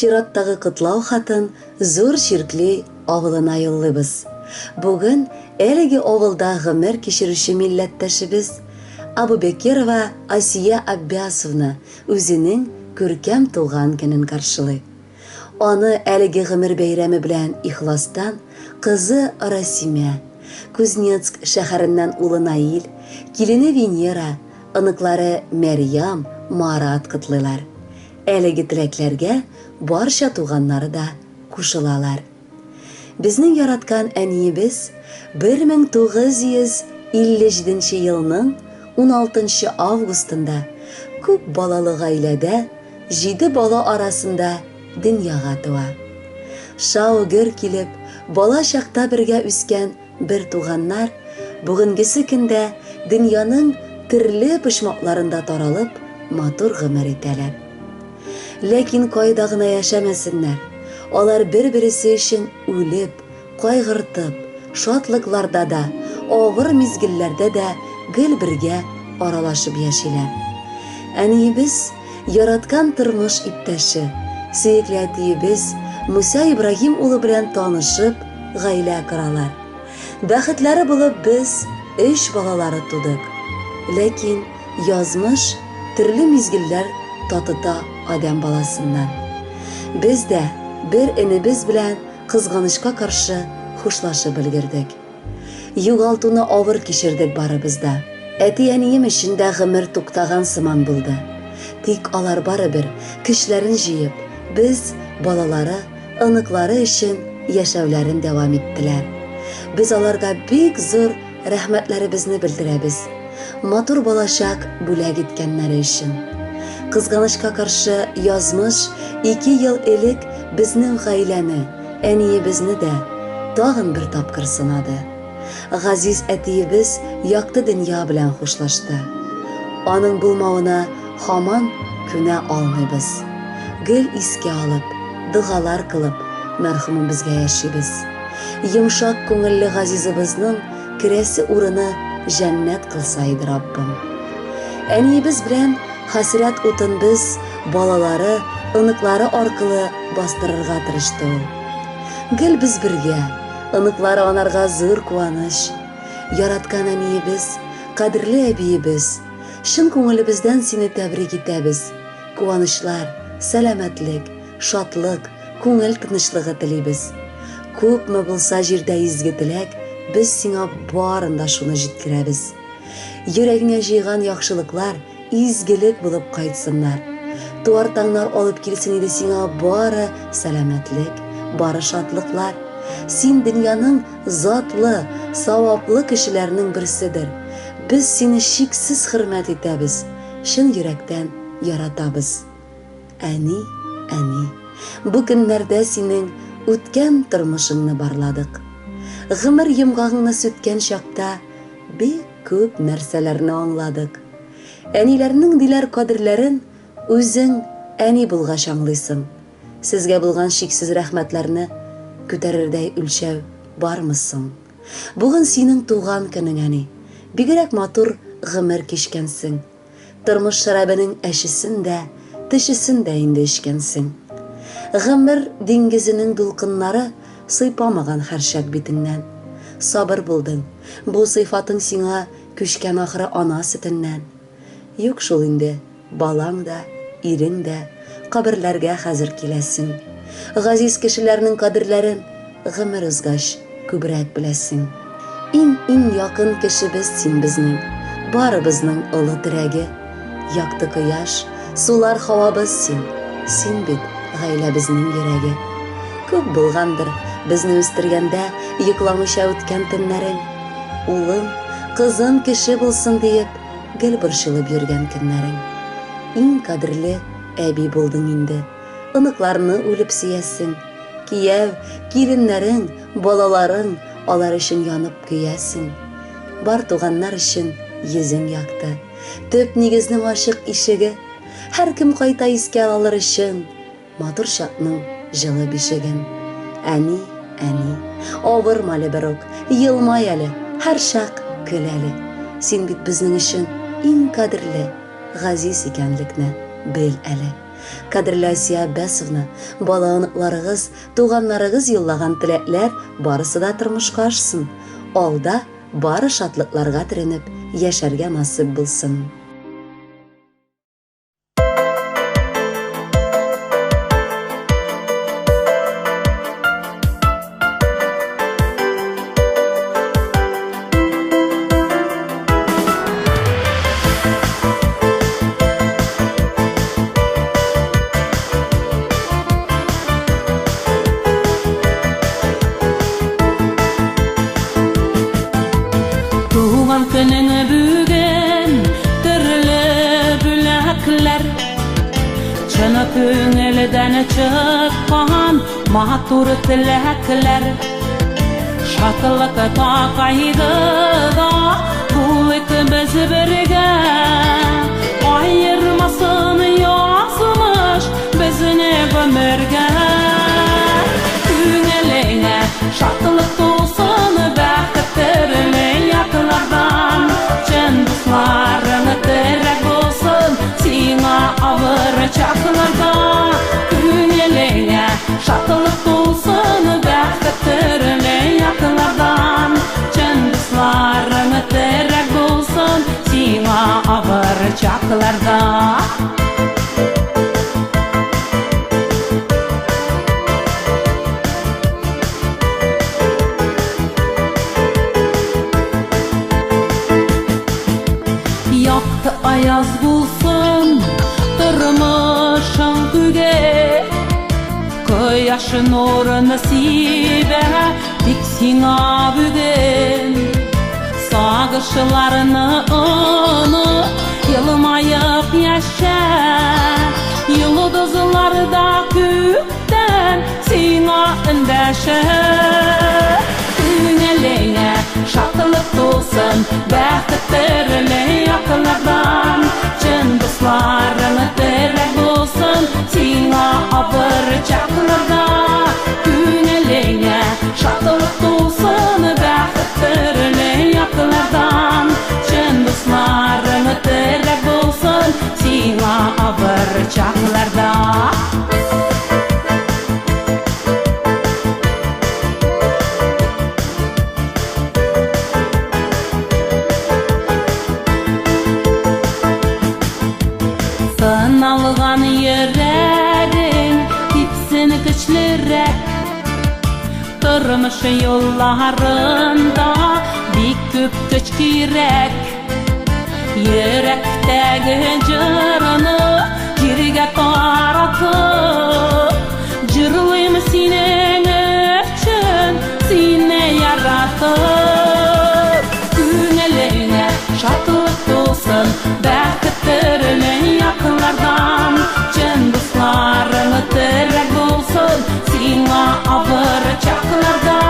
Чираттагы котлау хатын Зур Чиркли авылына юллыйбыз. Бүген әлеге авылда гомер кичерүче милләттәшебез Абубекирова Асия Аббясовна үзенең күркәм туган көнен каршылый. Аны әлеге гомер бәйрәме белән ихластан кызы Расимә, Кузнецк шәһәреннән улы Наил, килене Венера, оныклары Мәрьям, Марат котлыйлар. Әлеге теләкләргә барча туганнары да кушылалар. Безнең яраткан әниебез 1957 нче елның 16 нчы августында күп балалы гаиләдә җиде бала арасында дөньяга туа. Шау-гөр килеп, бала чакта бергә үскән бер туганнар бүгенгесе көндә дөньяның төрле почмакларында таралып, матур гомер итәләр. Ләкин кайда гына яшәмәсеннәр, алар бер-бересе өчен үлеп, кайгыртып, шатлыкларда да, авыр мизгелләрдә дә гел бергә аралашып яшиләр. Әниебез, яраткан тормыш иптәше, сөекле әтиебез Муса Ибраһим улы белән танышып, гаилә коралар. Бәхетләре булып без өч балалары тудык. Ләкин язмыш төрле мизгелләр татыта адәм баласыннан. Без дә бер энебез белән кызганычка каршы хушлашып өлгердек. Югалтуны авыр кичердек барыбыз да. Әти-әнием өчен дә гомер туктаган сыман булды. Тик алар барыбер, көчләрен җыеп, без, балалары, оныклары өчен яшәүләрен дәвам иттеләр. Без аларга бик зур рәхмәтләребезне белдерәбез. Матур балачак бүләк иткәннәре өчен. Кызганычка каршы, язмыш ике ел элек безнең гаиләне, әниебезне дә тагын бер тапкыр сынады. Газиз әтиебез якты дөнья белән хушлашты. Аның булмавына һаман күнә алмыйбыз. Гел искә алып, догалар кылып, мәрхүмебезгә яшибез. Йомшак күңелле газизыбызның керәсе урыны җәннәт кылса иде Раббым. Әниебез белән хәсрәт утын без, балалары, оныклары аркылы бастырырга тырышты ул. Гел без бергә, оныклары анарга зур куаныч. Яраткан әниебез, кадерле әбиебез, чын күңелебездән сине тәбрик итәбез. Куанычлар, сәламәтлек, шатлык, күңел тынычлыгы телибез. Күпме булса җирдә изге теләк, без сиңа барын да шуны җиткерәбез. Йөрәгеңә җыйган яхшылыклар изгелек булып кайтсыннар. Туар таңнар алып килсен иде сиңа бары сәламәтлек, бары шатлыклар. Син дөньяның затлы, саваплы кешеләренең берседер. Без сине чиксез хөрмәт итәбез, чын йөрәктән яратабыз. Әни, әни, бу көннәрдә синең үткән тормышыңны барладык. Гомер йомгагыңны сүткән чакта бик күп нәрсәләрне аңладык. Әниләрнең диләр кадерләрен үзең әни булгач аңлыйсың. Сезгә булган чиксез рәхмәтләрне күтәрердәй үлчәү бармы соң? Бүген синең туган көнең, әни. Бигрәк матур гомер кичкәнсең. Тормыш шәрабенең әчесен дә, төчесен дә инде эчкәнсең. Гомер диңгезенең дулкыннары сыйпамаган һәрчак битеңнән. Сабыр булдың. Бу сыйфатың сиңа күчкән ахры ана сөтеннән. Юк шул инде, балаң да, ирең дә, каберләргә хәзер киләсең. Газиз кешеләрнең кадерләрен гомер узгач күбрәк беләсең. Иң-иң якын кешебез син безнең, барыбызның олы терәге. Якты кояш, сулар һавабыз син, син бит гаиләбезнең йөрәге. Күп булгандыр безне үстергәндә йокламыйча үткән төннәрең. Улым, кызым кеше булсын диеп, гел борчылып йөргән көннәрең. Иң кадерле әби булдың инде. Оныкларны үлеп сөясең. Кияү, киленнәрең, балаларың, алар өчен янып көясең. Бар туганнар өчен йөзең якты. Төп нигезнең ачык ишеге. Һәркем кайта искә алыр өчен. Матур чакның җылы бишеген. Әни, әни, авырма әле берүк, елмай әле, һәрчак көл әле. Син бит безнең өчен иң кадерле, газиз икәнлекне бел әле. Кадерле Асия Аббасовна, бала-оныкларыгыз, туганнарыгыз юллаган теләкләр барысы да тормышка ашсын. Алда бары шатлыкларга төренеп яшәргә насыйп булсын. Туган көнең бүген төрле бүләкләр Чын күңелдән чыккан матур теләкләр Шатлык та кайгыда булыйк без бергә Аермасын язмыш безне гомергә Күңелеңә шатлык тулсын бәхет төрле яклардан Чын дусларың терәк булсын сиңа авыр чакларда Күңелеңә шатлык тулсын бәхет төрле яклардан Чын дусларың терәк булсын сиңа авыр чакларда Якты аяз булсын тормышың күге Кояш нурын сибә тик сиңа бүген Сагышларны оныт, елмаеп яшә Йолдызлар да күктән сиңа эндәшә Күңелеңә шатлык тулсын бәхет төрле яклардан Чын дусларың терәк булсын сиңа авыр чакларда Күңелеңә шатлык тулсын бәхет төрле яклардан Чын дусларың терәк булсын сиңа авыр чакларда Сыналган йөрәгең типсен көчлерәк Тормыш юлларында бик күп көч кирәк Йөрәктәге җырны җиргә таратып Җырлыйм синең өчен, сине яратып Күңелеңә шатлык тулсын бәхет төрле яклардан Чын дусларың терәк булсын сиңа авыр чакларда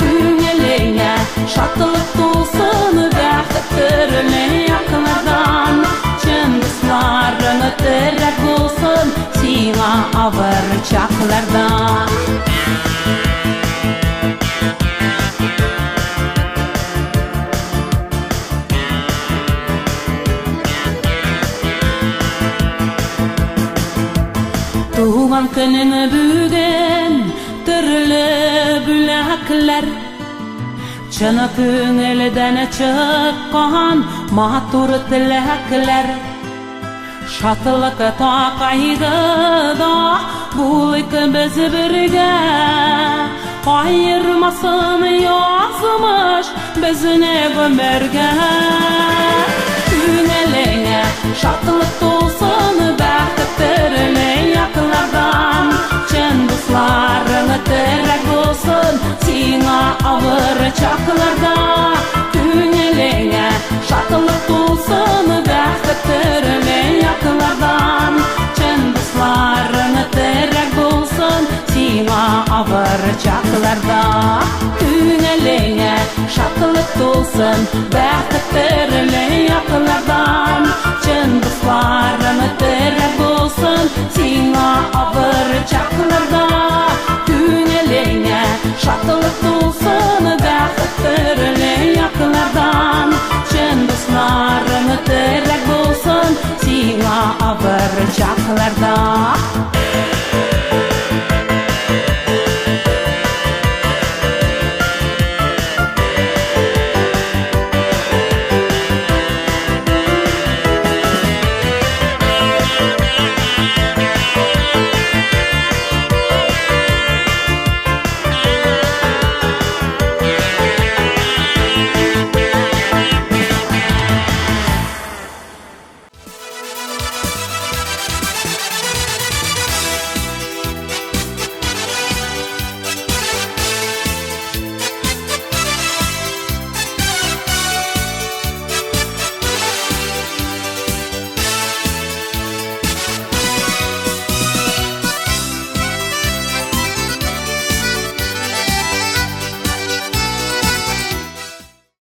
Күңелеңә шатлык тулсын бәхет төрле яклардан Чын дусларың терәк булсын сиңа авыр чакларда Туган көнең бүген төрле бүләкләр Чын күңелдән чыккан матур теләкләр Шатлык та кайгыда булыйк без бергә Аермасын язмыш безне гомергә Күңелеңә шатлык тулсын бәхет төрле яклардан Чын дусларың терәк булсын сиңа авыр чакларда Күңелеңә шатлык тулсын бәхет төрле яклардан Чын дусларың терәк булсын сиңа авыр чакларда Күңелеңә шатлык тулсын бәхет төрле яклардан Чын дусларың терәк булсын сиңа авыр чакларда Күңелеңә шатлык тулсын бәхет төрле яклардан Чын дусларың терәк булсын сиңа авыр чакларда.